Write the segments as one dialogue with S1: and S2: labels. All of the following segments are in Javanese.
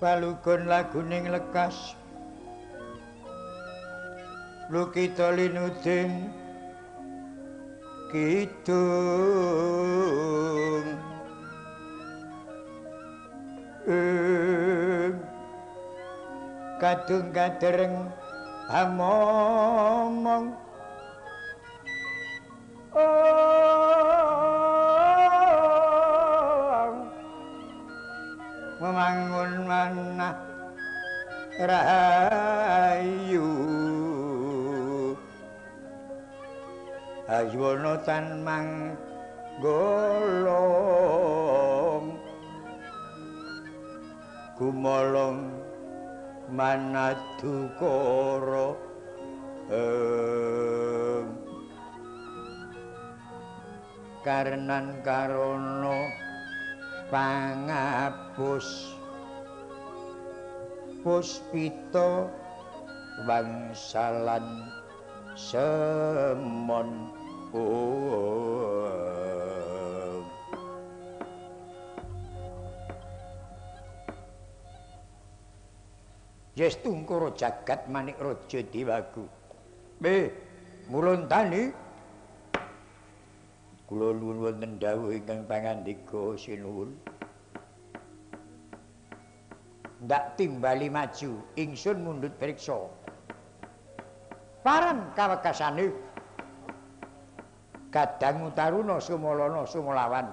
S1: Palugon laguning lekas lukita linuding kidung kadung kadereng amomong memangun manah rahayu aywana tan manggolong gumolong manadukara karenan karana pangapus puspita wangsalan semon. Yes tungkara jagat manik raja dewaku. Mulontani kula nuwun wonten dawuh ingkang pangandika sinuwun. Ndak timbali maju, ingsun mundhut priksa. Paran kawekasane Kadang Taruna Sumalana Sumalawan.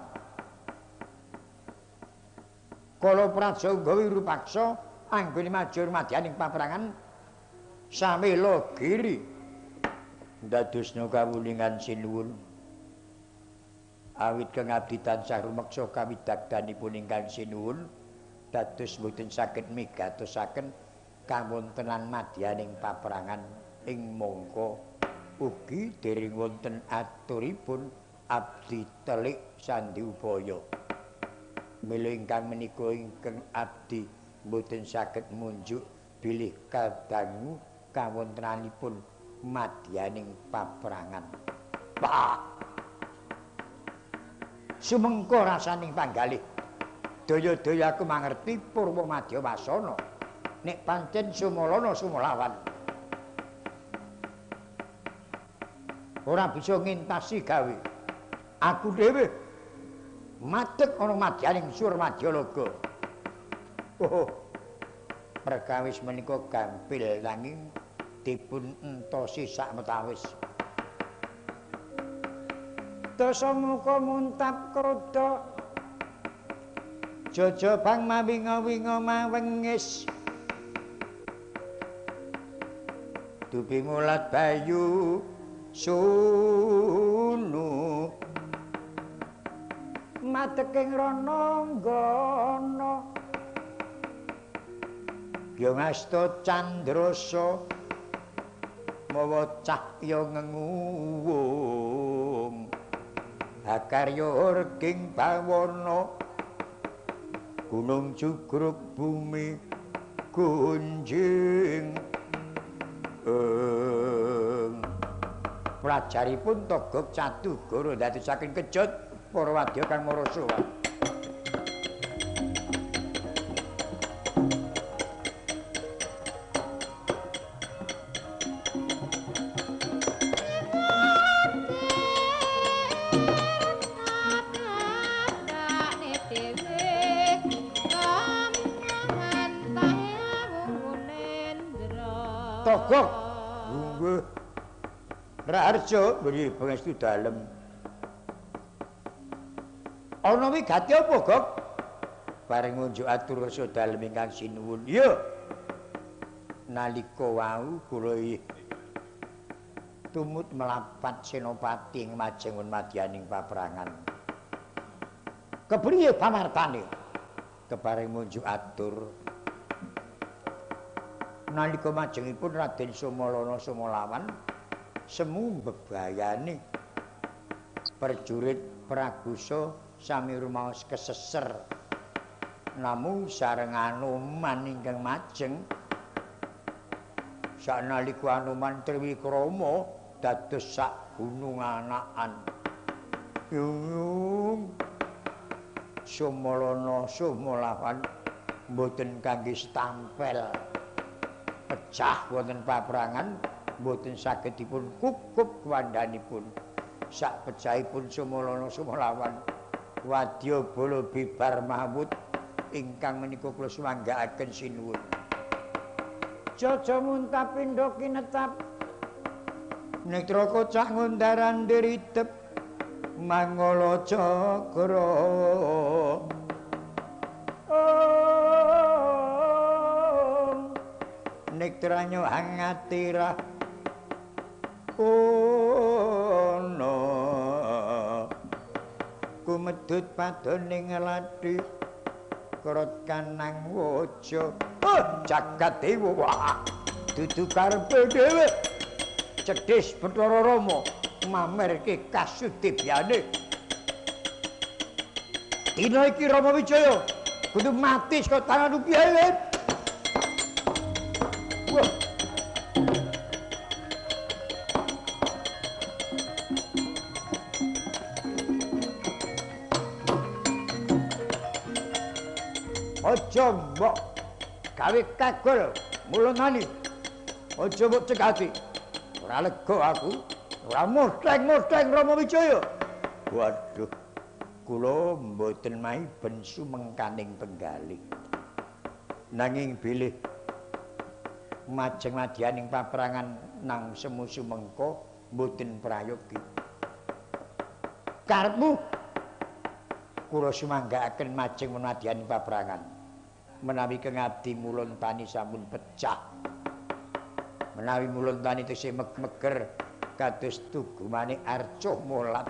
S1: Kala Praja Wirupaksa anggone maju madyaning paprangan Samela Giri. Ndadosna kawuningan sinuwun. Awit kang abdi tansah rumeksa kawidakdanipun ingkang sinuwun dados mboten saged migatosaken kawontenan madyaning paprangan ing mangka ugi dereng wonten aturipun abdi telik sandi upaya. Mila ingkang menika ingkang abdi mboten saged munjuk bilih kadangu kawontenanipun madyaning paprangan. Pak sumengko rasaning panggalih daya-daya aku mangerti purwa madya wasana nek pancen Sumalana Sumalawan ora bisa ngintasi gawe aku dhewe madeg ana madyaning Surmadyalaga. Oh, perkawis menika gampil nanging dipun entosi sakmetawis. Dasamuka muntap kroda jajabang mawinga-winga mawengis dupi mulat bayu sunu madeg ing rananggana ya ngasta candrasa mawa cahya ngenguwung akarya orking bawana gunung jugruk bumi gunjing. Pelajaripun Togog Catugara ndadosaken kejut para wadya kang marasa. Togog nggih Raharja beri pangestu dalem. Ana wigati apa, Gog? Bareng ngunjuk atur rasa dalem ingkang sinuwun. Iya. Nalika wau kula tumut melapat senopati ing majengun madyaning paprangan. Kepriye pamartane? Kebareng ngunjuk atur. Nalika majengipun Raden Sumalana Sumalawan semu bebayane prajurit Pragusa sami rumaos keseser. Namung sareng Anoman ingkang majeng. Saknalika Anoman Triwikrama dados sak gunung anakan. Yung Sumalana Sumalawan Mboten kangge stampel. Pecah wonten paperangan mboten saged dipun kukup kuwandhanipun. Sak pecahipun Sumalana Sumalawan wadya bala bibar mawut ingkang menika kula sumanggaaken sinuwun. Jaja muntap pindha kinetap netra kocak ngundaran diridep mangala cakra. Nektranyo hangatirah ono kumedhut padoning lathi krot kanang waja. Oh, jagat dewa. Wah, dudu karepe dhewe. Cedhis Bathara Rama mamerke kasudibyane. Dina iki Rama Wijaya kudu mati saka tangan piye. Wah. Aja mbok gawe kagol mulunane. Aja mbok cekati. Ora lega aku. Ora moteng-moteng Rama Wijaya. Waduh. Kula mboten maiben sumengkaning penggalih. Nanging bilih majeng madyaning paperangan nang semu sumengka mboten prayogi. Karepmu kula sumanggaaken majeng madyaning paperangan. Menawi kengabdi mulun tani sampun pecah. Menawi mulun tani tesih meger kados tugumane arcuh molat.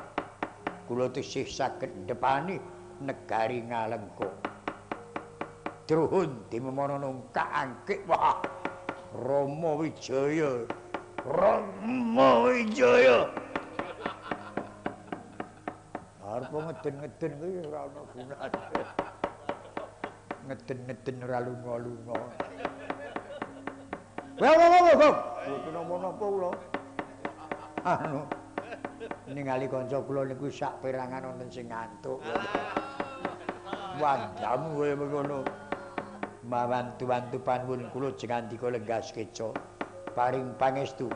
S1: Kula tesih saged ndepani negari Ngalengka. Druhun dimemono nungkak angkik. Wah, Rama Wijaya. Rama Wijaya. Arep ngeden-ngeden kuwi ora ana gunane. Ngeden-ngeden ora lunga-lunga. Wah, wah, wah, wah. Mboten napa-napa kula. Anu ningali kanca kula niku sak perangan wonten sing ngantuk. Wandamu kaya ngono. Mawantu-wantu panuwun kula jengandika lenggah sekeca. Paring pangestu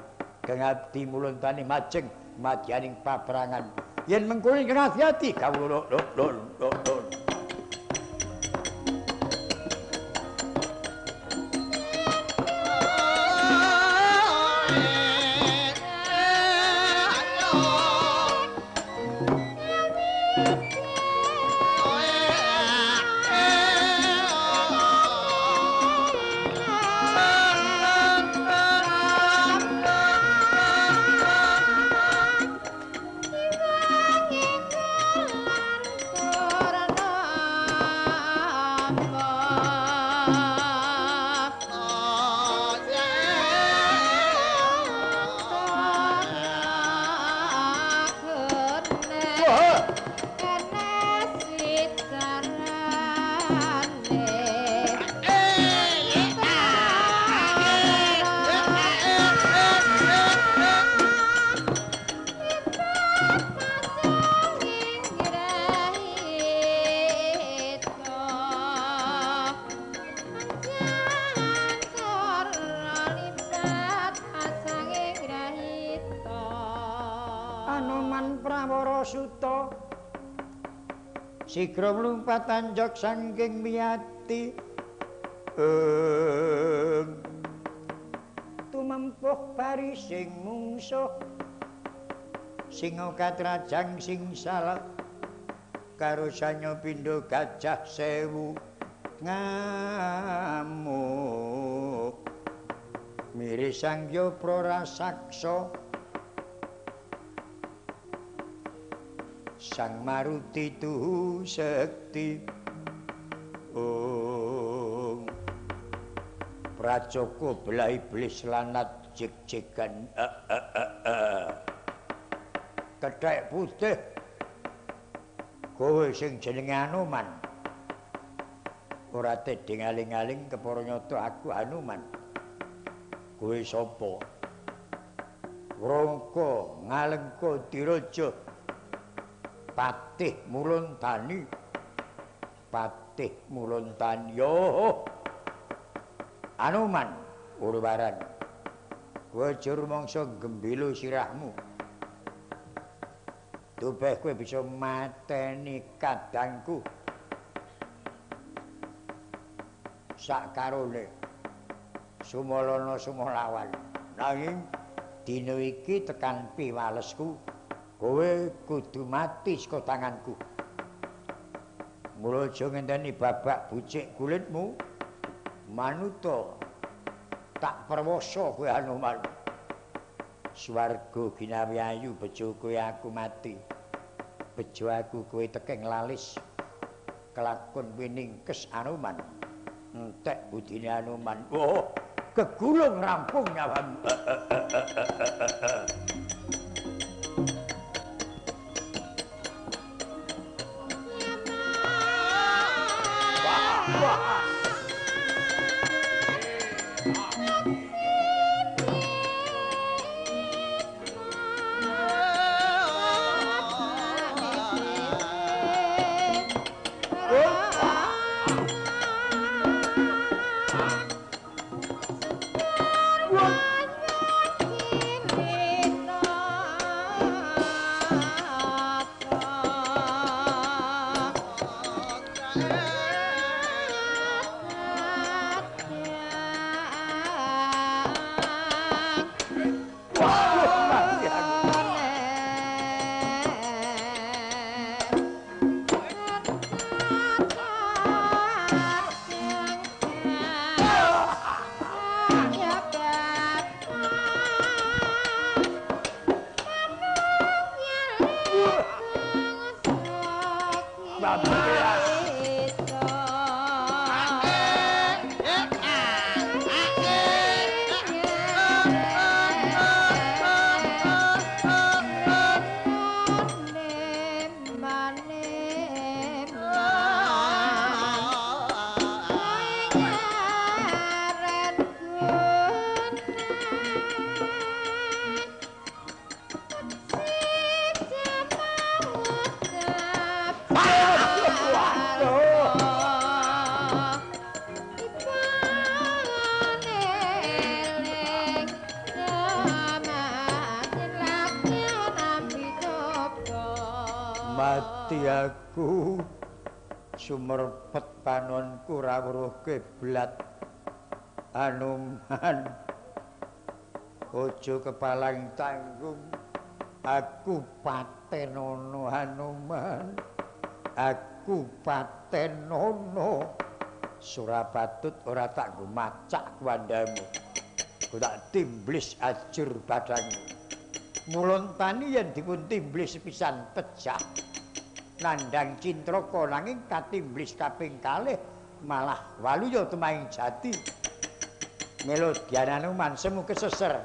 S1: kang abdi mulun tani majeng madyaning paperangan. Yen mengkono ingkang ati-ati kawula lho lho lho lho. Sigra mlumpat anjok saking miyati. Tumempuh barising mungsuh. Singa katrajang sing salah karo sanya pindha gajah sewu ngamuk. Miris Sangya Prarasaksa Sang Maruti tuhu sekti. Om Pracaka belah iblis lanat jek-jekan. Kethek putih kowe sing jenenge Hanuman. Ora tedhing aling-aling kepara nyata aku Hanuman. Kowe sapa? Wrangka Ngalengka Diraja Patih Muluntani, Patih Mulontan yo. Anoman Urwaran. Kowe aja rumangsa gembilo sirahmu. Tubeh kowe bisa mateni kadangku. Sakarone Sumalana Sumalawan. Nanging dina iki tekan piwalesku, kowe kudu mati saka tanganku. Mula aja ngenteni babak bucik kulitmu, manuta tak perwasa kowe Anoman. Swarga ginawi ayu bejo kowe aku mati. Bejo aku kowe tekeng lalis. Kelakon winingkes Anoman. Entek budine Anoman. Oh, kegulung rampung nyawamu. Mati aku sumerpet panonku rawuh kiblat. Anoman aja kepalang tanggung, aku patenono Anoman, aku patenono. Surapatut ora tak nggo macak kuwandamu, ku tak timblis ajur badanmu. Mulontani yen dipun timblis pisan pecah nandhang cintraka, nanging katimblis kaping kalih malah waluya tumahing jati. Melodian Anoman semu keseser.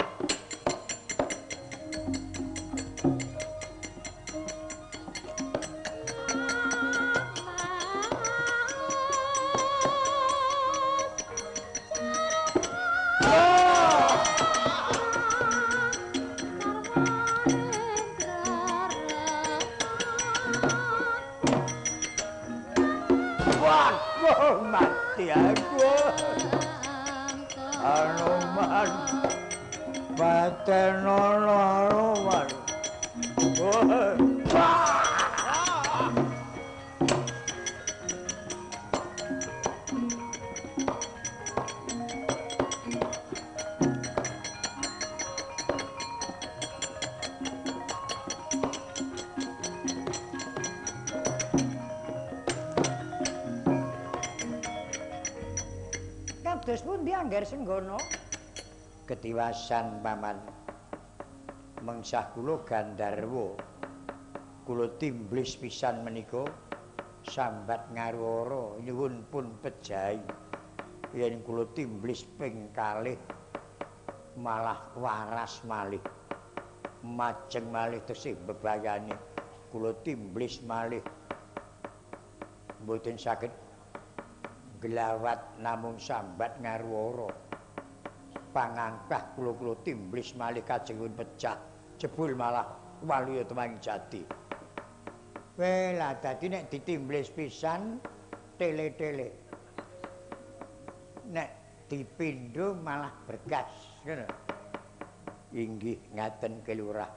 S1: Wah, mati aku. Anoman, patenono Anoman.
S2: Kados pundi Angger Senggana?
S1: Ketiwasan paman. Mengsah kula Gandharwa. Kula timblis pisan menika sambat ngarwara nyuwun pun pejahi. Yen kula timblis ping kalih malah waras malih. Majeng malih tesih bebayani. Kula timblis malih mboten saged glawat namung sambat ngarwara. Pangangkah kula-kula timblis malih kajengipun pecah, jebul malah waluya temang jati. Welah dadi nek ditimblis pisan tele-tele. Nek dipindho malah bergas ngono. Inggih ngaten Ki Lurah.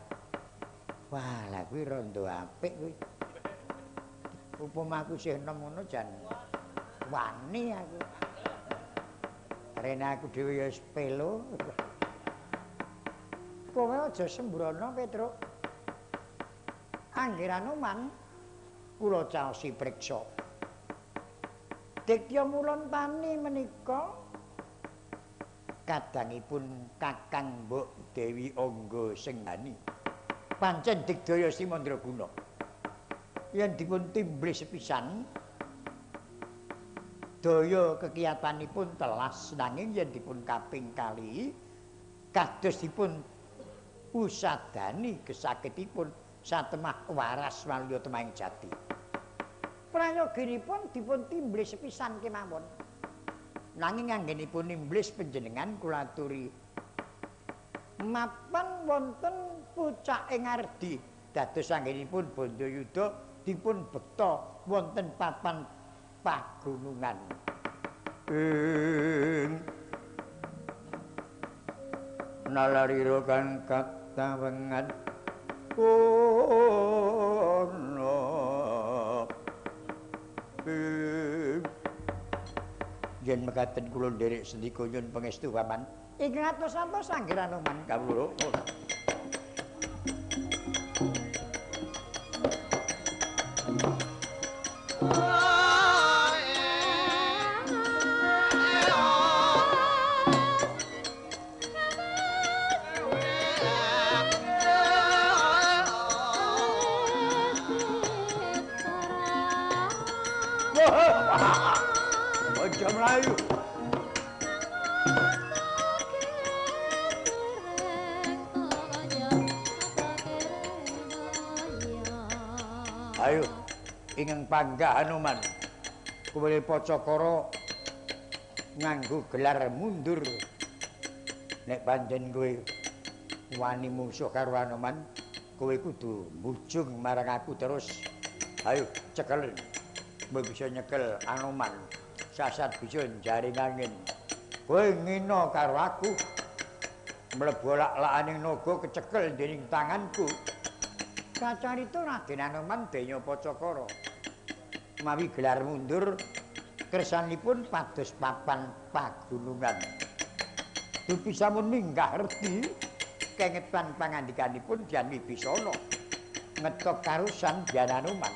S1: Wah, lha kuwi rondo apik kuwi. Upama aku isih enom ngono jan wani aku. Rene aku dhewe ya wis pelo. Kowe aja sembrono, Petruk. Angger Anoman kula caosi priksa. Digdaya Mulontani menika kadangipun Kakang Mbok Dewi Angga Senggani. Pancen digdaya Sri Mandraguna. Yen dipun timblis sepisan daya kekiyatanipun telas, nanging yen dipun kaping kali kados dipun usadani gesakitipun satemah waras waluya temahing jati. Prayoginipun dipun timblis sepisan kemawon. Nanging anggenipun nimblis panjenengan kula aturi mapan wonten pucake ngardi, dados anggenipun Bandayuda dipun bekta wonten papan pagunungan. Ing nalarira kang katawengan ana yen mekaten kula nderek sendika nyuwun pangestu paman. Ing atos-atos angger Anoman kawula. Aja mlayu. Ayo ingkang panggah Hanuman. Kowe Pacakara nganggo gelar mundur. Nek pancen kowe wani mungsuh karo Hanuman, kowe kudu mbujung marang aku terus. Ayo cekel. Kowe bisa nyekel Hanuman. Sasat bisa jaring angin. Kowe ngina karo aku. Mlebu lak-lakaning naga kecekel dening tanganku. Kacarita Raden Anoman denya Pacakara. Mawi gelar mundur kersanipun pados papan pagunungan. Dupi sampun minggah redi kengetan pangandikanipun Dyan Wibisana ngetok karusan Dyan Anoman.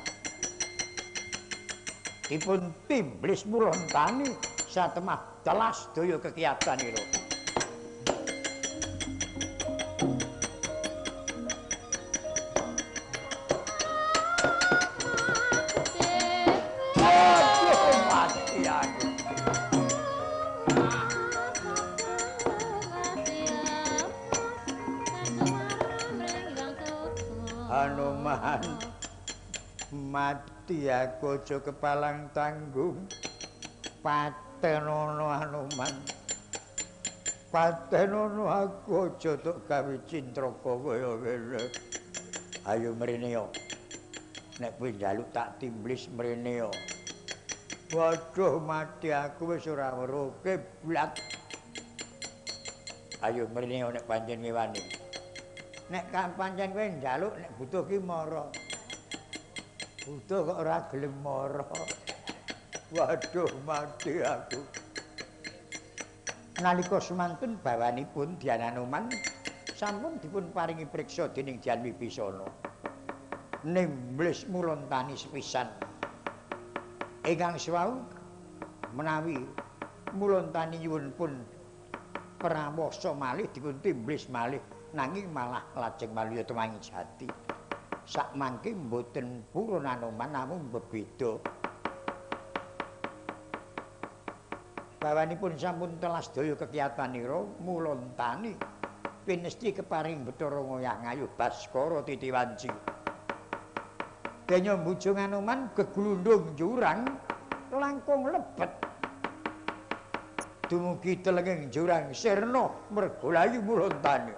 S1: Dipun timblis Mulontani satemah telas daya kekiyatanira. Hanuman mati aku aja kepalang tanggung. Patenono Hanuman, patenono aku aja tok gawe cintraka kaya ngene. Ayo mrene yo, nek kowe njaluk tak timblis mrene yo. Waduh mati aku wis ora weruh kiblat. Ayo mrene yo nek pancen wani. Nek pancen kowe njaluk nek butuh ki mara. Butuh kok ora gelem mara. Waduh mati aku. Nalika semantun bawanipun Dyan Anoman sampun dipun paringi priksa dening Dyan Wibisana. Nimblis Mulontani sepisan. Ingkang sewau menawi Mulontani nyuwun pun prawasa malih dipun timblis malih, nanging malah lajeng maluya tumangi jati. Sakmangke mboten purun Anoman namung bebeda. Bawanipun sampun telas daya kekiyatanira Mulontani pinesti keparing Bathara Ngoyah Ngayuh Baskara Titiwanci. Denya mbujung Anoman geglundung jurang langkung lebet. Dumugi telenging jurang sirna merga layu Mulontani.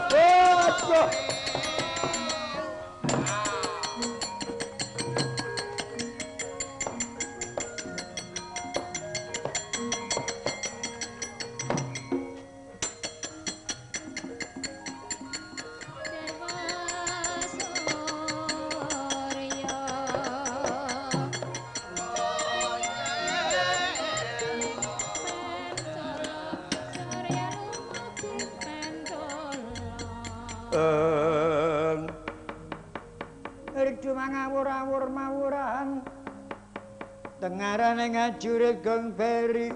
S1: Waduh. tawur mawurahan tengarane ngajurit gong beri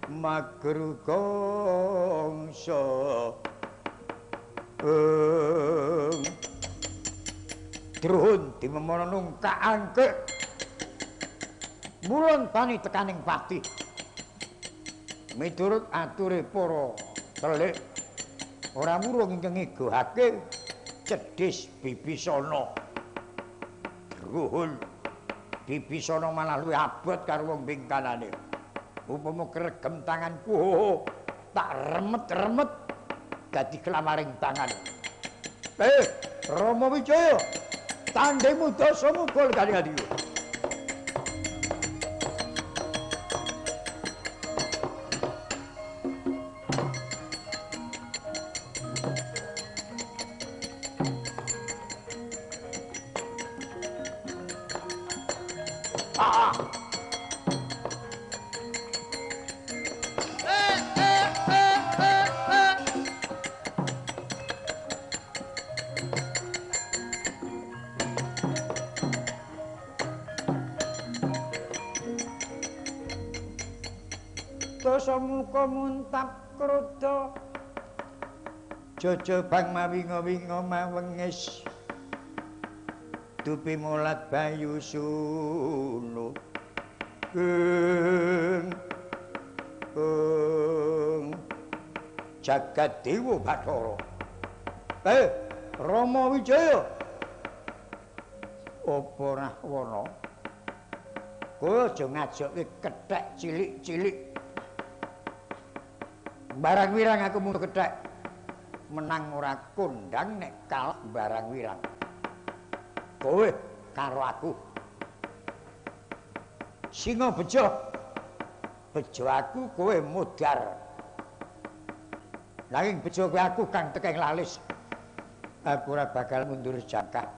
S1: magru gongso. Druhun dimemono nungkak angke mulon tani tekaning pati miturut ature para telik ora murung ingkang ngegohake cedhis Bibisana. Druhun Bibisana malah luwih abot karo wong bingkanane. Upama kregem tanganku tak remet-remet dadi kelamaring tangan. Rama Wijaya, tandhemu Dasamuka kali-kali. Dasamuka muntap kroda jajabang mawinga-winga mawengis dupi mulat bayu sunu. Jagat Dewa Bathara. Rama Wijaya, apa Rahwana kowe aja ngajokke kethek cilik-cilik. Barang wirang aku mung kethek menang ora kondang nek kalah barang wirang. Kowe karo aku singa bejo, bejo aku kowe modar. Nanging bejo kowe aku kang tekeng lalis. Aku ora bakal mundur jangkah.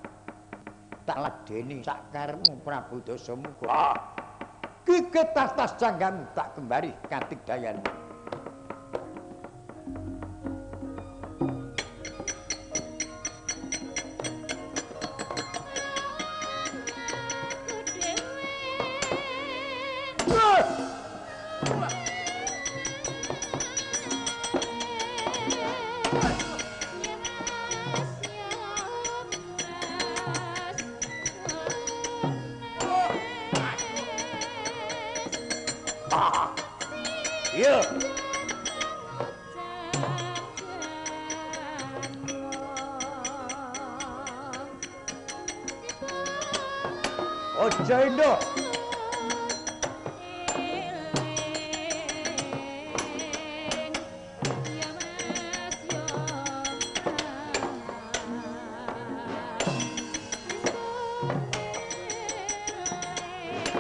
S1: Tak ladeni sak karepmu Prabu Dasamuka. Gigit tas-tas janggamu tak kembari katigdayanmu.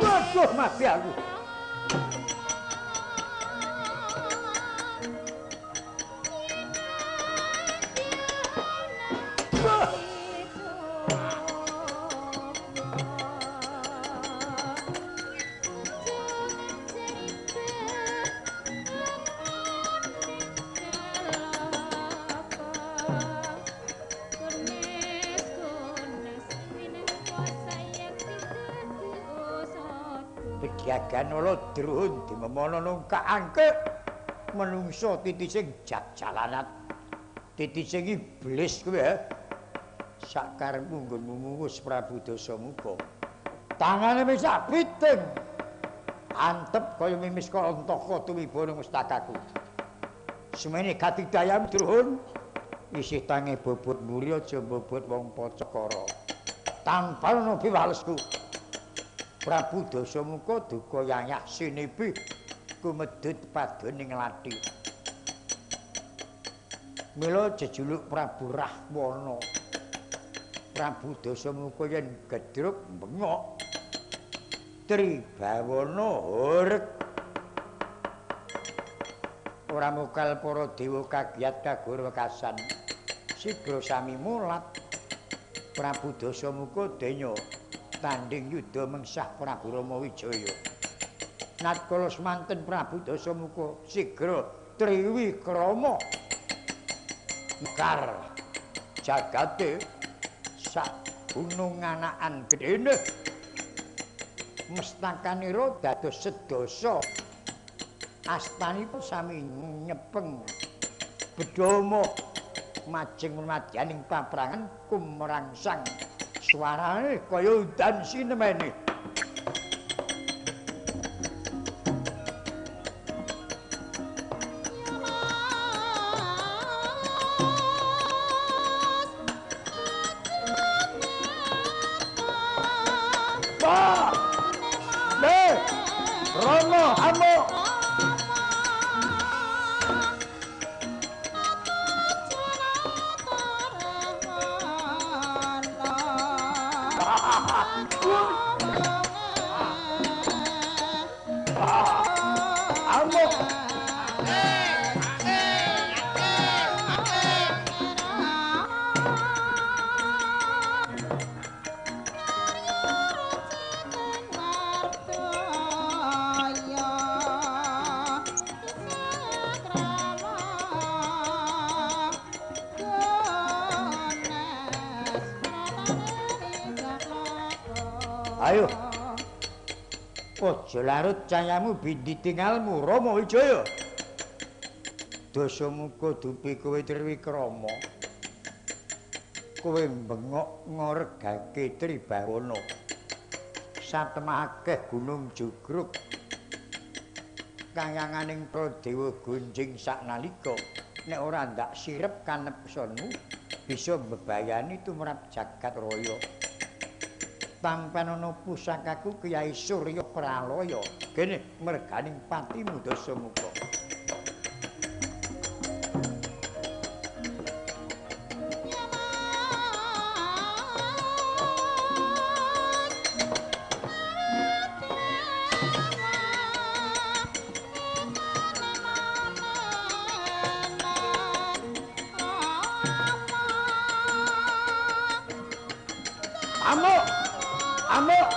S1: Waduh, mati aku. Ganolo druhun dimemono nungkak angke menungso titising jajalanat titising iblis kuwi sakarepmu nggonmu muwus Prabu Dasamuka tangane wis abiting antep kaya mimis kantaka tumiba nang mustakaku semene katigdayan druhun isih tange bobot mburi aja bobot wong Pacakara tanpa ono piwalesku Prabu Dasamuka duka yayah sinipi kumedhut padoning lathi. Mila jejuluk Prabu Rahwana. Prabu Dasamuka yen gedruk bengok tribawana horeg. Ora mokal para dewa kagiyat kagur wekasan. Sigra sami mulat Prabu Dasamuka denya tanding yudha mengsah Prabu Rama Wijaya. Natkala semanten Prabu Dasamuka sigra triwikrama mekar jagate sak gunung anakan gedene. Mestakanira dados sedasa. Astanipun sami nyepeng bedama majeng madyaning paprangan kumrangsang. Suarane kaya udan sinemene. Rama amuk. Amuk. Ayo. Aja larut cayamu bindi tingalmu Rama Wijaya. Dasamuka dupi kowe Triwikrama. Kowe bengok ngregake Tribawana. Satemah akeh gunung jugruk. Kayanganing Pradewa gunjing saknalika nek ora ndak sirep kanepsonmu bisa mbebayani tumrap jagat raya. Tampanana pusakaku Kyai Surya Pralaya. Kene merganing patimu Dasamuka. Amuk! Amuk!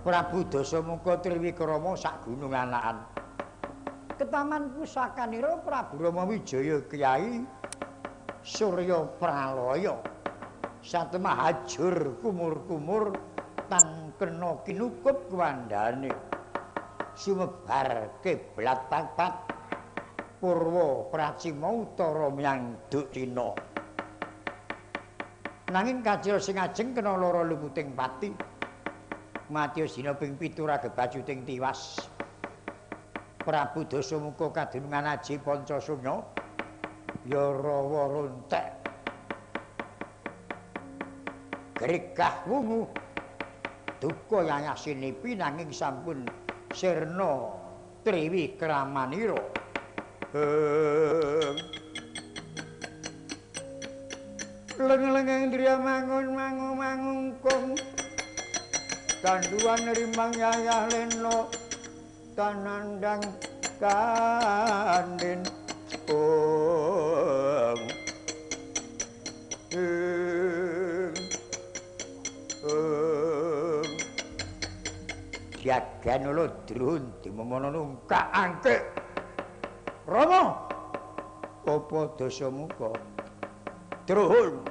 S1: Prabu Dasamuka Triwikrama sak gunung anakan. Ketaman pusakanira Prabu Rama Wijaya Kyai Surya Pralaya. Satemah hajur kumur-kumur tan kena kinukup kuwandane. Sumebar kiblat papat purwa pracima utara menyang Duksina. Nanging kacira sing ajeng kena lara luputing pati. Matiya dina ping 7 ragebajuting tiwas. Prabu Dasamuka kadunungan aji Pancasunya ya rawa rontek. Gregah wungu duka yayasinipi nanging sampun sirna Triwikramanira. Leng-lengeng driya mangun mangu mangungkung kanduan rimang yayah lena tanandang kandin. Om Om Jaganala drun dimemono nungkak angkik. Rama, apa Dasamuka? Druhun,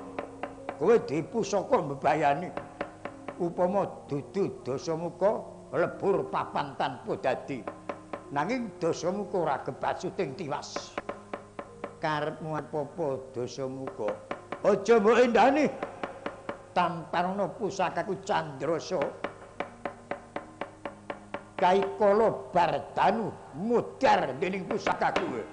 S1: kowe dipusaka mbebayani. Upama dudu Dasamuka lebur papan tanpa dadi. Nanging Dasamuka ora gebasuting tiwas. Karepmu apa-apa Dasamuka? Aja mbok endani. Tampanana pusakaku Candrasa. Kaikala Bardanu mudhar dening pusakaku.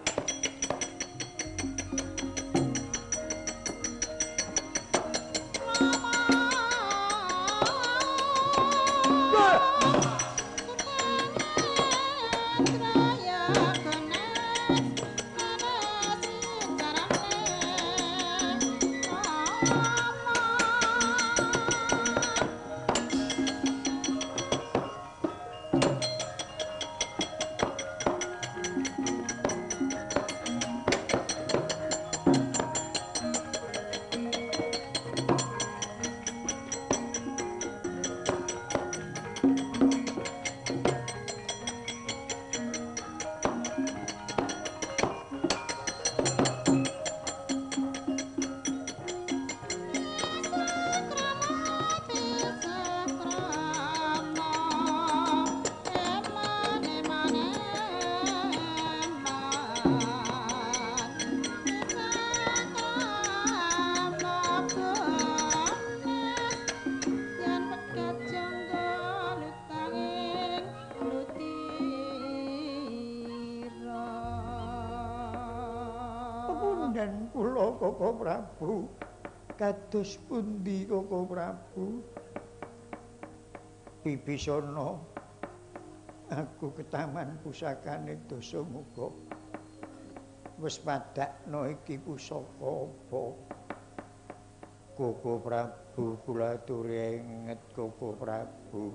S1: Koko Prabu? Kados pundi Koko Prabu? Bibisana, aku ketaman pusakane Dasamuka. Wis padakno iki pusaka apa? Koko Prabu, kula aturi inget Koko Prabu.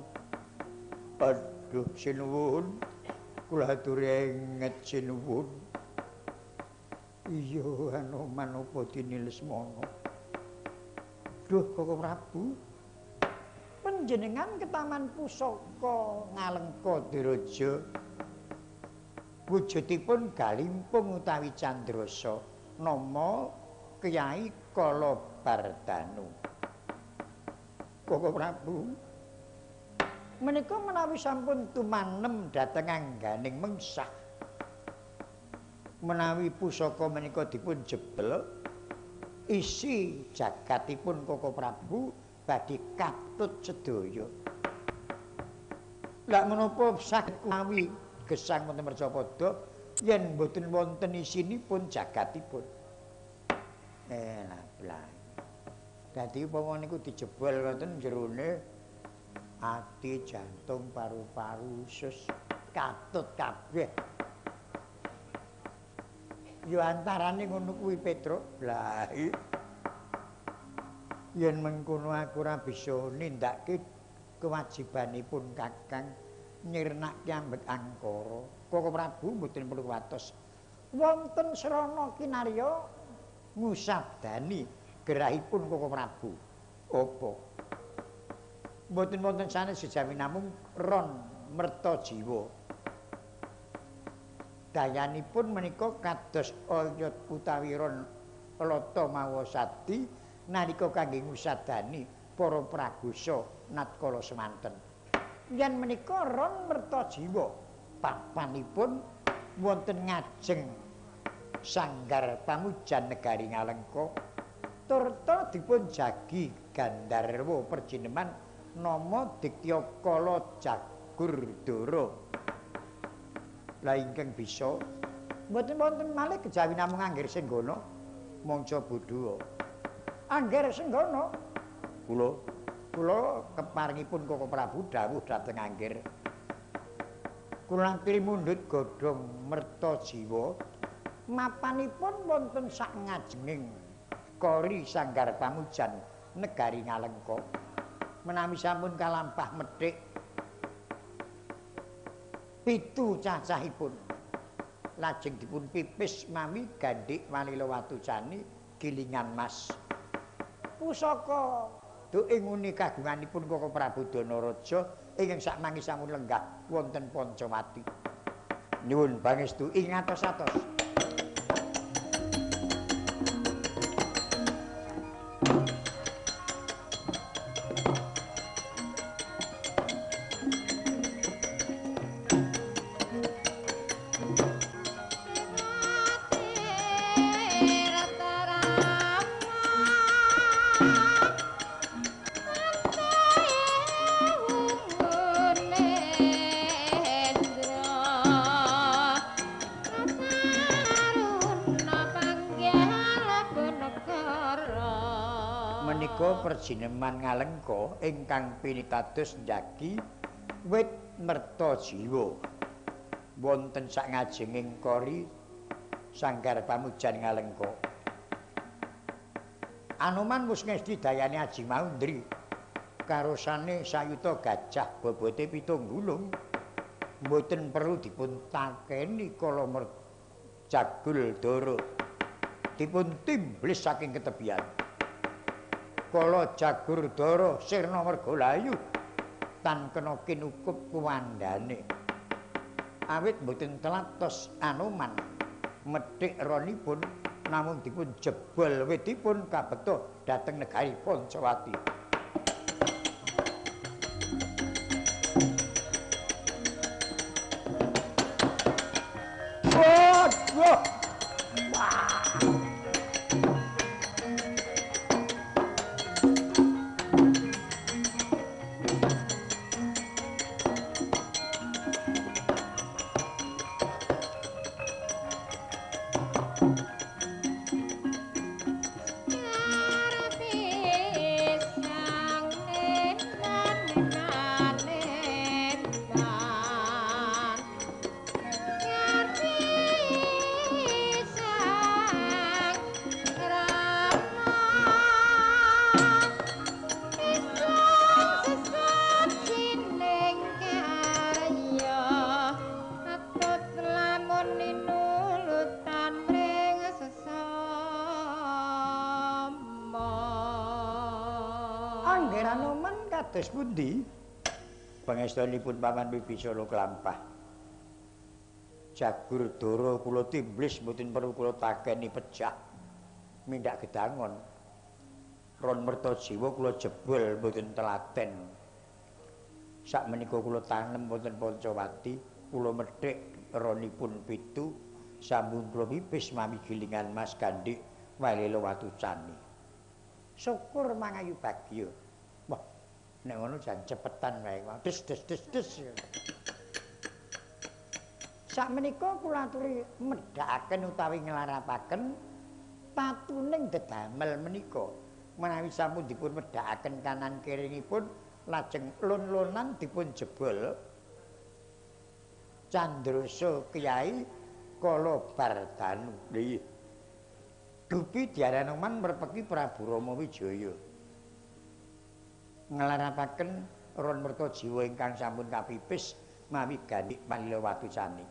S1: Aduh sinuwun, kula aturi inget sinuwun. Iya, Anoman apa dene Lesmana? Duh Koko Prabu, panjenengan ketaman pusaka Ngalengka Diraja. Wujudipun galimpung utawi candrasa nama Kyai Kalabardanu. Koko Prabu, menika menawi sampun tumanem dhateng angganing mengsah, menawi pusaka menika dipun jebel, isi jagatipun Koko Prabu badhe katut sedaya. Lah menapa saged kuwi gesang wonten Mercapada yen mboten wonten isinipun jagatipun? Lah dadi upama niku dijebol wonten jerone ati, jantung, paru-paru, usus katut kabeh. Ya antarane ngono kuwi Petruk. Lah yen mengkono aku ora bisa nindakake kewajibanipun Kakang nyirnake ambek angkara. Koko Prabu mboten perlu kuwatos. Wonten srana kinarya ngusabdani gerahipun Koko Prabu. Apa? Mboten wonten sanes sejawi namung ron merta jiwa. Dayanipun menika kados oyot utawi ron lata mawa sadi nalika kangge ngusadani para pragosa natkala semanten. Yen menika ron merta jiwa papanipun wonten ngajeng sanggar pamujan negari Ngalengka turta dipun jagi gandharwa perjineman nama Diktya Kala Jagurdara. Lah ingkang bisa mboten wonten malih kejawi namung Angger Senggana mangsa bodho. Angger Senggana kula keparingipun Koko Prabu dawuh dhateng Angger. Kula aturi mundhut godhong merta jiwa mapanipun wonten sak ngajenging kori sanggar pamujan negari Ngalengka. Menawi sampun kalampah methik 7 cacahipun lajeng dipun pipis mawi gandhik walila watu cani gilingan mas. Pusaka duke nguni kagunganipun Koko Prabu Danaraja ingkang sakmangke sampun lenggah wonten Pancawati. Nyuwun pangestu ing atos-atos. Perjineman Ngalengka ingkang pinitados njagi wit merta jiwa wonten sak ngajenging kori sanggar pamujan Ngalengka. Anoman wis ngesti dayane Aji Maundri karosane sayuta gajah bobote 7 gulung mboten perlu dipun takeni kala Jagul Dara dipun timblis saking ketebian. Kala Jagurdara sirna merga layu tan kena kinukup kuwandane. Awit mboten telatos Anoman methik ronipun namung dipun jebol witipun kabekta dhateng negari Pancawati. Waduh. Wah. Angger Anoman kados pundi? Pangestunipun Paman Wibisana klampah. Jagur dara kula timblis mboten perlu kula takeni pejah. Mindhak gedangon. Ron merta jiwa kula jebol mboten telaten. Sakmenika kula tanem wonten Pancawati, kula methik ronipun 7 sampun kula pipis mawi gilingan Mas Gandik Walela Watucani. Syukur mangayu bagya. Wah, nek ngono jan cepetan wae. Des des des des. Sakmenika kula aturi medhakaken utawi nglarapaken patuning dedamel menika. Menawi sampun dipun medhakaken kanan kiringipun lajeng lon-lonan dipun jebol. Candrosa Kyai Kala Bardanu. Nggih. Dupi Dyaranoman merpeki Prabu Rama Wijaya. Nglarapaken ron merta jiwa ingkang sampun kapipis mawi Gandik Malila Watucani.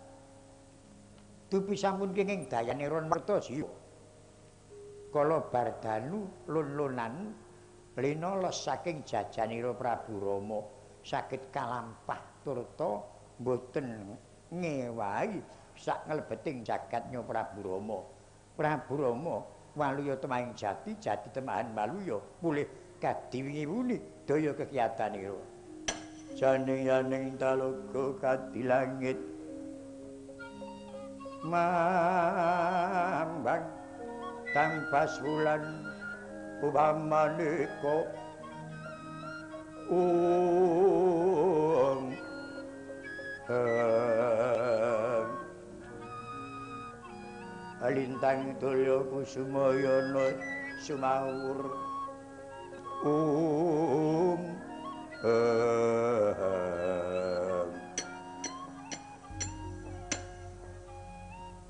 S1: Dupi sampun kenging dayane ron merta jiwa. Kala Bardanu lon-lonan linolos saking jajanira Prabu Rama saged kalampah turta mboten ngewahi sak nglebeting jagatnya Prabu Rama. Prabu Rama waluya temahing jati, jati temahan waluya pulih kadiwingi-wuni daya kekiyatanira. Janing-janing talaga kadilangit mambang tampas wulan upamaneka ung lintang tulya kusumayana sumawur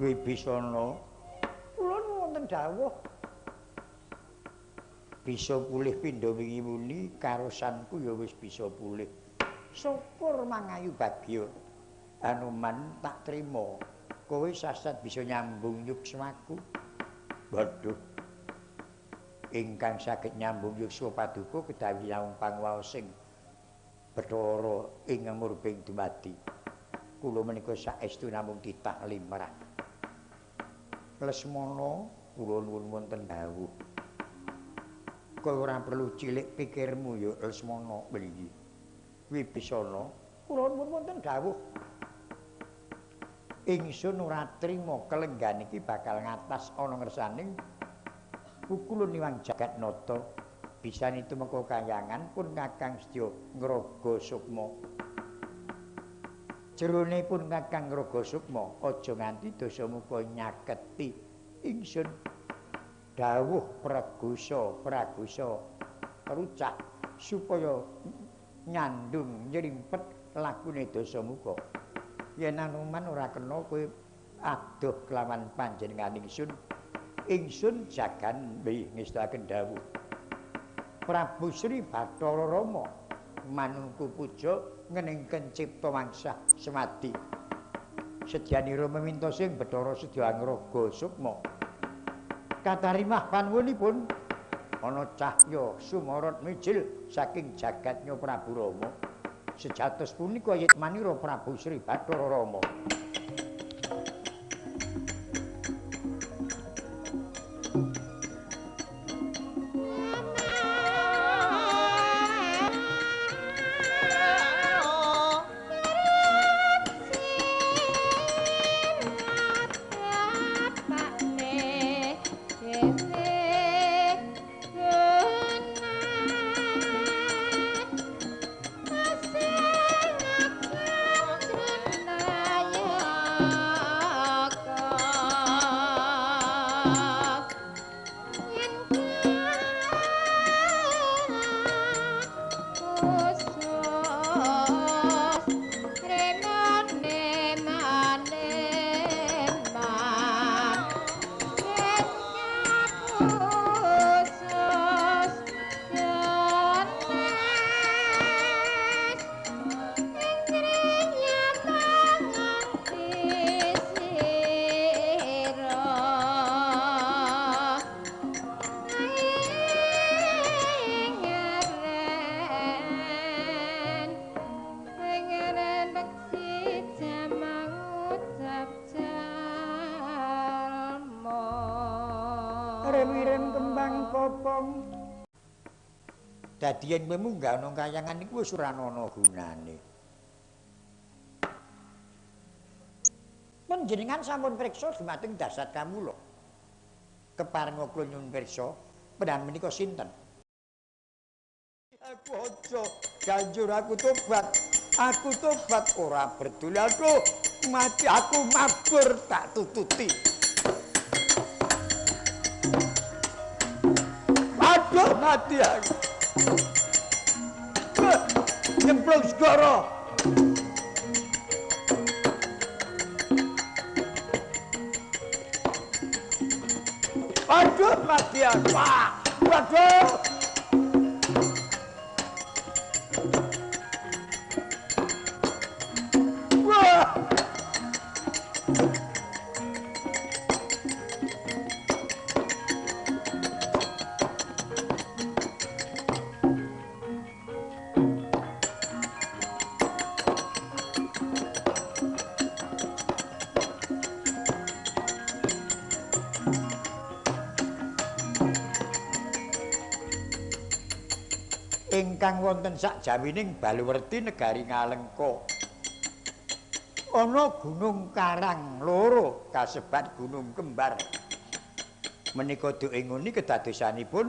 S1: Wibisana
S2: kula wonten dawuh
S1: bisa pulih pindha wingi muni karosanku ya wis bisa pulih. Syukur mangayu bagya. Anoman tak trima. Kowe sasat bisa nyambung yukswaku. Waduh. Ingkang saged nyambung yukswa paduka kedawi lawang pangwaosing Bathara ing murbeng dumadi. Kula menika saestu namung titah limrah. Lesmana kula nuwun wonten dawuh. Kowe ora perlu cilik pikirmu ya Lesmana mriki. Wibisana
S2: kula nuwun wonten dawuh.
S1: Ingsun ora trima kelenggan iki bakal ngatas ana ngersaning pukulun iwang jagat nata. Bisane tumeka kayangan pun Kakang sedya ngraga sukma. Jerone pun Kakang ngraga sukma aja nganti dasamuka nyaketi ingsun. Dawuh pragosa pragosa rucak supaya nyandung nyrimpet lakune dasamuka. Yen Anoman ora kena kowe adoh kelawan panjenengan ingsun. Ingsun jagan nggih ngestakaken dawuh. Prabu Sri Bathara Rama manungku puja ngeningken cipta wangsah semadi. Sedyanira meminta sing Bathara sedya angraga sukma. Katarimah panuwunipun ana cahya sumorot mijil saking jagatnya Prabu Rama. Sejatos punika yitmanira Prabu Sri Bathara Rama.
S3: Yeah.
S1: Kobong. Dadi yen kowe munggah nang kayangan iku wis ora ana gunane. Panjenengan sampun priksa dumateng dasat kawula. Keparenga kula nyuwun pirsa, panjenengan menika sinten? Aku aja ganjur aku tobat. Aku tobat ora berduli. Aduh, mati aku mabur tak tututi. Aduh, mati aku. Nyemplung segara. Aduh, mati aku. Waduh. Wah. Ingkang wonten sakjawining Baluwerti negari Ngalengka. Ana gunung karang loro kasebat Gunung Kembar. Menika duke nguni kedadosanipun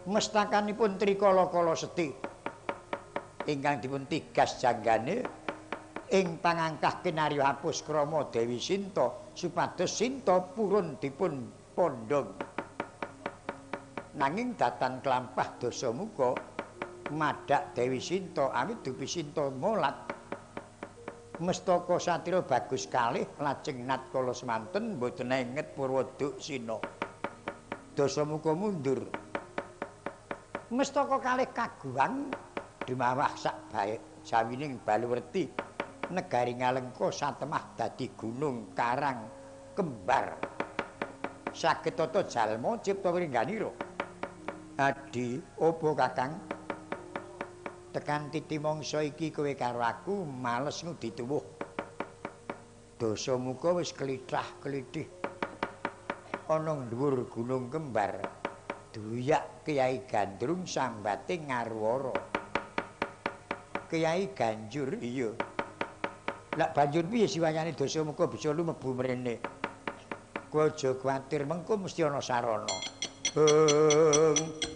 S1: mestakanipun Trikala-kala Seti ingkang dipun tigas janggane ing pangangkah kinarya hapus krama Dewi Sinta supados Sinta purun dipun pondhong. Nanging datan klampah Dasamuka madhak Dewi Sinta awit dupi Sinta molat. Mestaka satria bagus kalih lajeng natkala semanten mboten enget purwa duksina. Dasamuka mundur. Mestaka kalih kaguwang dumawah sak bae jawining Baluwerti negari Ngalengka satemah dadi gunung karang kembar. Saged tata jalma cipta wringganira. Adi, opo Kakang? Tekan titi mangsa iki kowe karo aku males ngudi tuwuh. Dasamuka wis klithah-klithih ana dhuwur Gunung Kembar. Duyak Kyai Gandrung sambate ngarwara. Kyai Ganjur, iya. Lak banjur piye siwayane Dasamuka bisa lumebu mrene? Kowe aja kuwatir, mengko mesti ana sarana. Heng.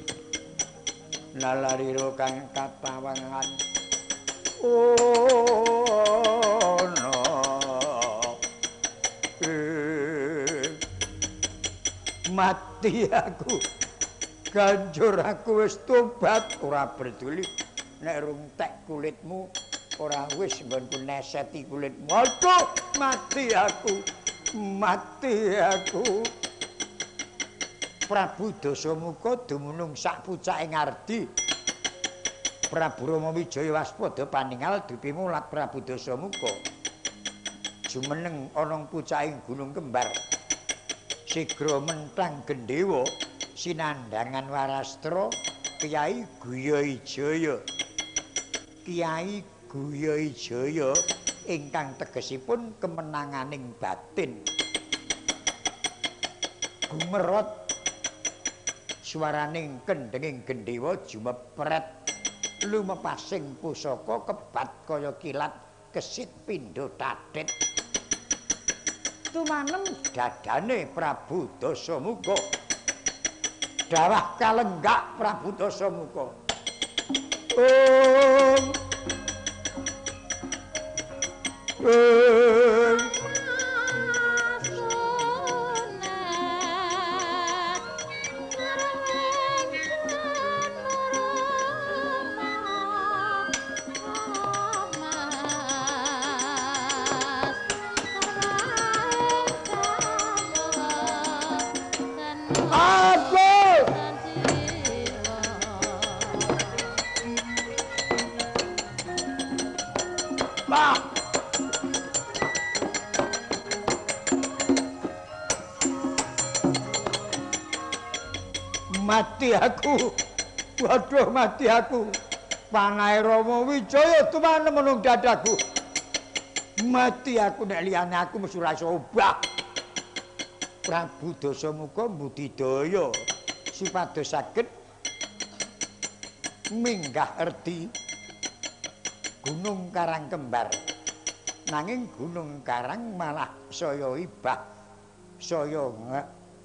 S1: Nalarira kang katawangan ana mati aku. Ganjur aku wis tobat ora berduli nek rung tek kulitmu ora wis nggonku neseti kulitmu. Aduh, mati aku. Mati aku. Prabu Dasamuka dumunung sak pucake ngardi. Prabu Rama Wijaya waspada paningal dupi mulat Prabu Dasamuka. Jumeneng ana pucaking Gunung Kembar. Sigra mentang gendhewa sinandhangan warastra Kyai Guyaijaya. Kyai Guyaijaya ingkang tegesipun kemenanganing batin. Gumerot suaraning kendhenging gendhewa jumepret lumepasing pusaka kebat kaya kilat kesit pindha tathit. Tumanem dadane Prabu Dasamuka. Dawah kalenggak Prabu Dasamuka. Om. Om. Mati aku. Waduh, mati aku. Panahe Rama Wijaya tumanem nang dadaku. Mati aku nek liyane aku mesti ora iso obah. Prabu Dasamuka mbudidaya supados saged minggah erdi Gunung Karang kembar. Nanging Gunung Karang malah saya ibah, saya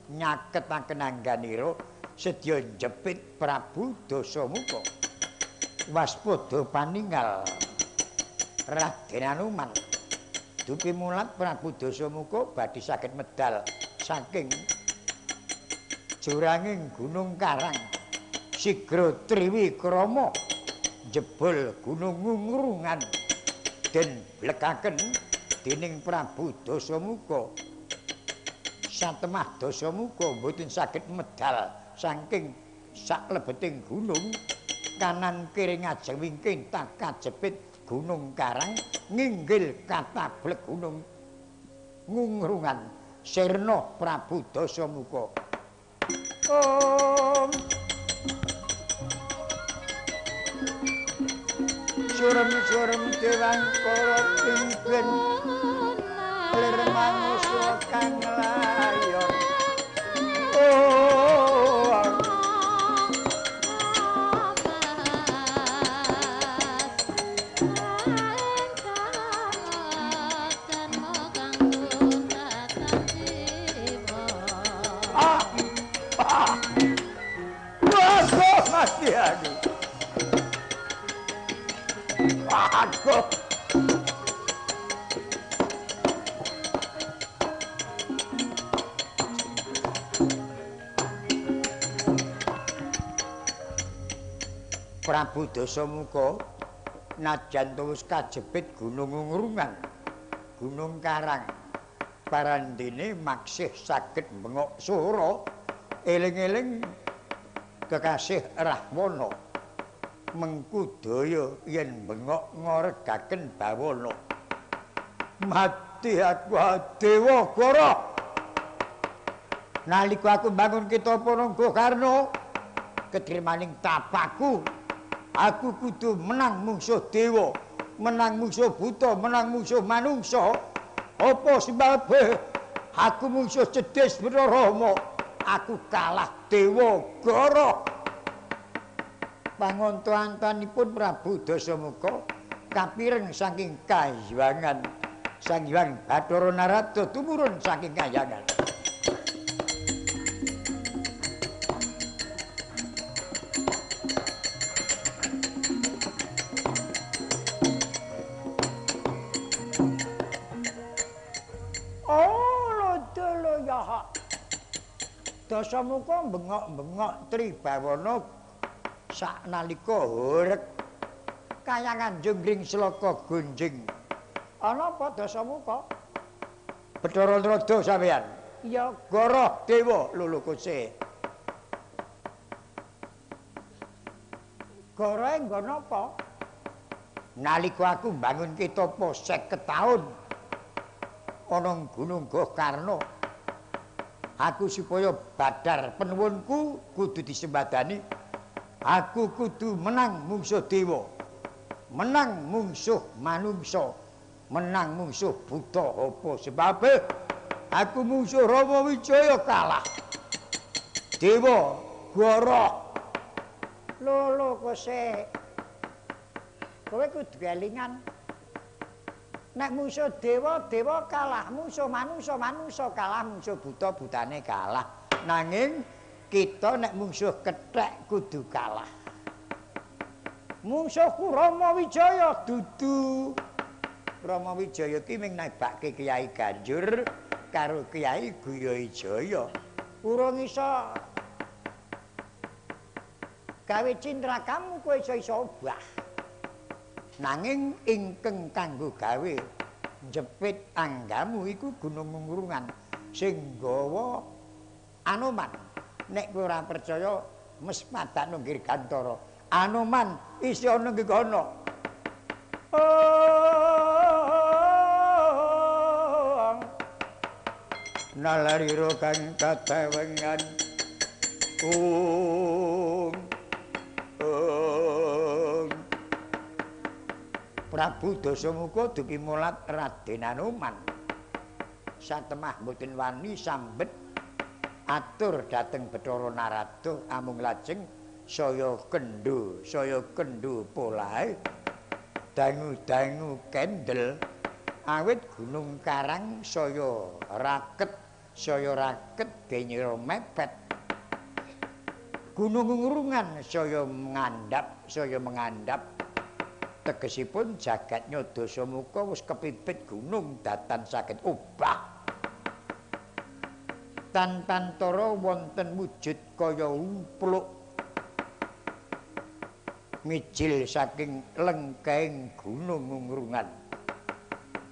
S1: nyaketaken angganira sedya njepit Prabu Dasamuka. Waspada paningal Raden Anoman. Dupi mulat Prabu Dasamuka badhe saged medal saking juranging Gunung Karang. Sigra triwikrama jebol Gunung Ngungrungan den blekaken dening Prabu Dasamuka. Satemah Dasamuka mboten saged medal saking saklebeting gunung, kanan kiri ngajeng wingking tak kajepit Gunung Karang, nginggil katablek Gunung Ngungrungan. Sirna Prabu Dasamuka. Om Surem-surem dewangkara pimpin lir manungsa kang layon. Oh mati aku. Aku. Prabu Dasamuka najan wis kajepit Gunung Ngungrungan, Gunung Karang, parandene maksih saged bengok swara eling-eling kekasih Rahwana. Mengku daya yen bengok ngoregaken bawana. Mati aku Dewa Gara. Nalika aku mbangun kitha Pananggakarna, ketrimaning tapaku, aku kudu menang mungsuh dewa, menang mungsuh buta, menang mungsuh manungsa. Apa sebabe aku mungsuh cedhis Bathara, aku kalah Dewa Gara. Pangonto-antanipun Prabu Dasamuka kapireng saking kahyangan Sang Hyang Bathara Narada tumurun saking kahyangan. Oh, lodolo ya. Dasamuka bengok-bengok tribawana saknalika horeg kayangan junggring sloka gonjing. Ana apa Dasamuka? Bathara Narada sampeyan. Iya, Gara Dewa lulukuse. Garae nggon apa? Nalika aku mbangun kitapa 50 taun ana Gunung Gokarna, aku supaya badar penuwunku kudu disembadani. Aku kudu menang mungsuh dewa, menang mungsuh manungsa, menang mungsuh buta. Apa sebabe aku mungsuh Rama Wijaya kalah. Dewa Gara lho kose, kowe kudu elingan. Nek mungsuh dewa, dewa kalah, mungsuh manungsa, manungsa kalah, mungsuh buta, butane kalah. Nanging kita nek mungsuh kethek kudu kalah. Mungsuhku Rama Wijaya dudu. Rama Wijaya ki ming nebake Kyai Ganjur karo Kyai Guyawijaya. Urung iso gawe cintrakamu, kowe iso obah. Nanging ingkang kanggo gawe njepit anggamu iku Gunung Ngungrungan sing nggawa Anoman. Nek kowe ora percaya mespadakno Girgantara. Anoman isih ana nggih kono. Nalarira kang katewengan. Prabu Dasamuka dupi mulat Raden Anoman. Satemah mboten wani sambet Atur dhateng Bathara Narada amung lajeng saya kendho polahe dangu-dangu kendel awit gunung karang saya raket genyira mepet. Gunung Ngrungan saya mengandhap tegesipun jagat Dasamuka wis kepipit gunung datan saged obah. Tantantara wonten wujud kaya umpluk mijil saking lengkeng gunung Ngrungan.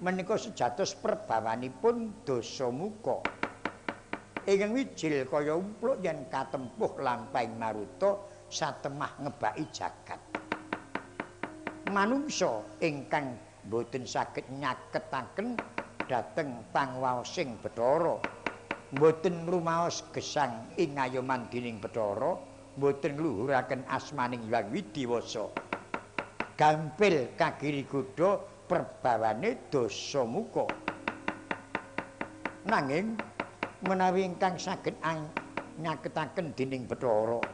S1: Menika sejatos perbawanipun Dasamuka. Ingkang wijil kaya umpluk yen katempuh lampahing maruta satemah ngebaki jagat. Manungsa ingkang boten saged nyaketaken dhateng pangwaosing Bathara, boten rumaos gesang ing ngayoman dening Bathara, boten ngluhuraken asmaning Hyang Widiwasa. Gampil kagiri godha perbawane Dasamuka. Nanging menawi ingkang saged nyaketaken dening Bathara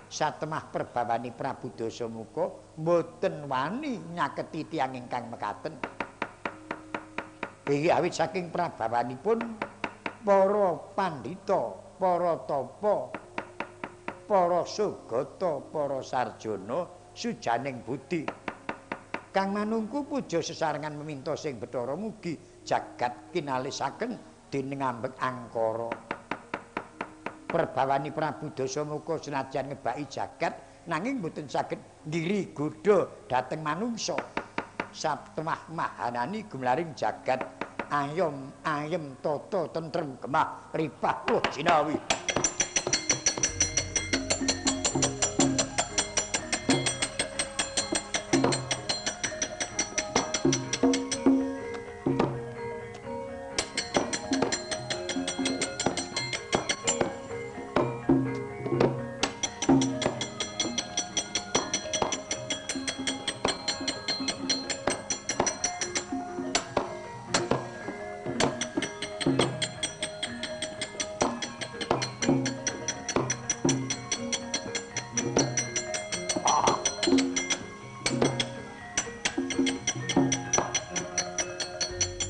S1: satemah perbawani Prabu Dasamuka boten wani nyaketi tiyang ingkang mekaten. Iki awit saking prabawanipun para pandhita, para tapa, para sugata, para sarjana sujaning budi kang manungku puja sesarengan meminta sing Bathara mugi jagat kinalisaken dening ambek angkara. Perbawani Prabu Dasamuka senajan ngebaki jagat nanging boten saged ngiri godha dhateng manungsa. Satemah mahanani gumlaring jagat ayom ayem tata tentrem gemah ripah loh jinawi.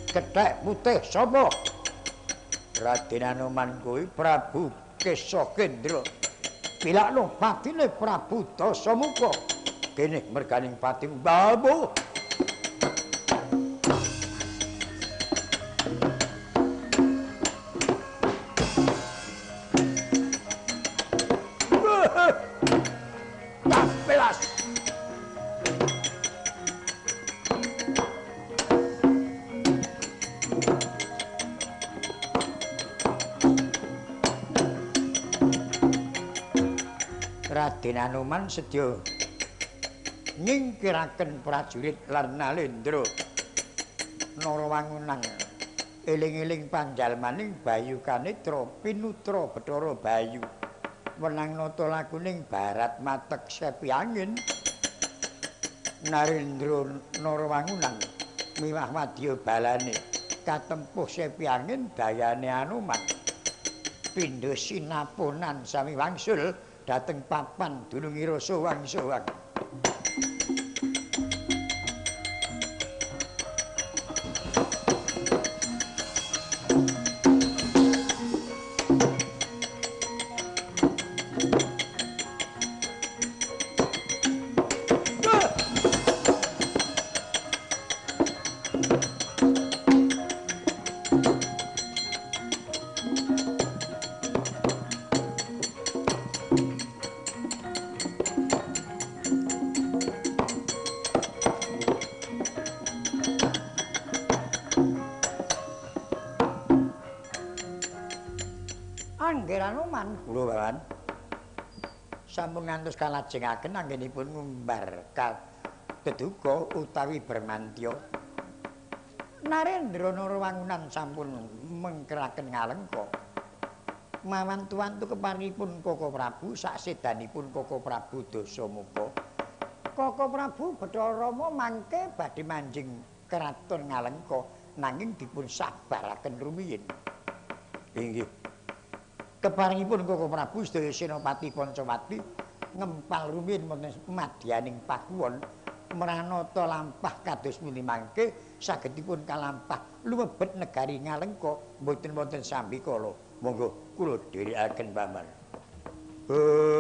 S1: Kethek putih sapa? Raden Anoman kuwi Prabu Kesakendra. Pilakno patine Prabu Dasamuka. Kene merganing pati mbabu. Raden Anoman sedya nyingkiraken prajurit lan Nalendra Narawangunan eling-eling panjalmaning Bayu Kanetra pinutra Bathara Bayu wenang nata lakuning barat matek sepi angin. Narendra Narawangunan miwah wadya balane katempuh sepi angin dayane Anoman pindha sinaponan sami wangsul dhateng papan dunungira sowang-sowang. Kula bawan sampun ngantos kalajengaken anggenipun ngumbar teduka utawi bermantya. Narendra Narawangunan sampun mengkeraken ngalengka. Mawantu-wantu keparipun Koko Prabu saksedanipun Koko Prabu Dasamuka. Koko Prabu Bathara Rama mangke badhe manjing kraton Ngalengka nanging dipun sabaraken rumiyin. Inggih. Keparengipun Koko Prabu sedaya Senopati Pancawati ngempal rumiyin wonten madyaning pakuwon mranata lampah kados pundi mangke sagedipun kalampah lumebet negari Ngalengka mboten wonten sambikala. Monggo kula dherekaken paman. Oh.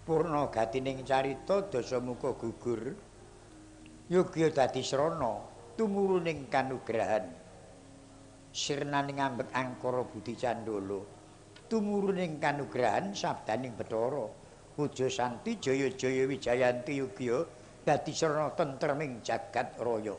S1: Purna gatining carita Dasamuka gugur yogya dadi srana tumuruning kanugrahan sirnaning ambek angkara budi candala tumuruning kanugrahan sabdaning Bathara Puja Santi Jaya Jaya Wijayanti yogya dadi srana tentreming jagat raya.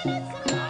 S3: It's